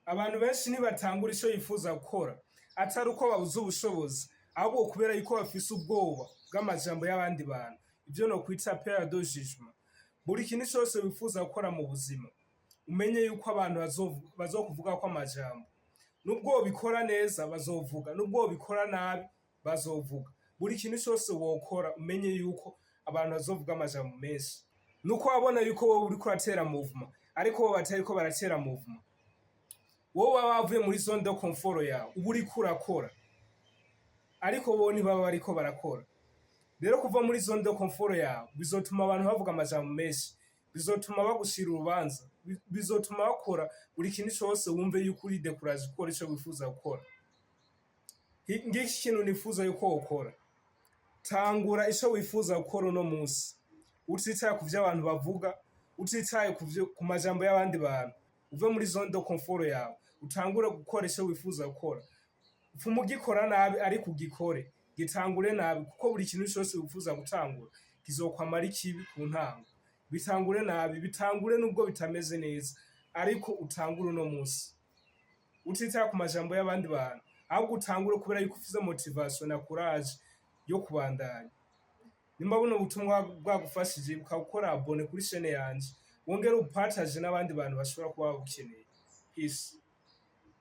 Abantu benshi ntibatangura ico bifuza gukora atari uko babuze ubushobozi, ahubwo kubera yuko bafise ubwoba bw'amajambo y'abandi bantu, ivyo nokwita peur de jugement. Buri kintu cose wifuza gukora mu buzima, umenye yuko abantu bazokuvugako amajambo. Nubwo wobikora neza bazovuga, nubwo wobikora nabi bazovuga. Buri kintu cose wokora, umenye yuko abantu bazovuga amajambo menshi. Nuko wabona yuko wowe uriko uratera mouvement, ariko bo batariko baratera mouvement. Wowe waba wavuye muri zone de confort yawe, uba uriko urakora, ariko bo ntibaba bariko barakora. Rero kuva muri zone de confort yawe bizotuma abantu bavuga amajambo menshi, bizotuma bagucira urubanza, bizotuma bakora buri kintu cose wumve yuko uri découragé gukora ico wifuza gukora. Ngiki kintu nifuza yuko wokora: tangura ico wifuza gukora uno munsi, utitaye ku vyo abantu bavuga, utitaye ku majambo y'abandi bantu. Uve muri zone de confort yawe, utangure gukora ico wifuza gukora. Pfuma ugikora nabi, ariko ugikore. Gitangure nabi, kuko buri kintu cose wifuza gutangura kizokwama ari kibi ku ntango. Bitangure nabi, bitangure nubwo bitameze neza, ariko utangure uno munsi, utitaye ku majambo y'abandi bantu, ahubwo utangure kubera yuko ufise motivation na courage yo kubandanya. Nimba buno butumwa bwagufashije, ukaba abonné kuri chaîne yanje, wongere upartage n'abandi bantu bashobora kuba babukeneye. Peace.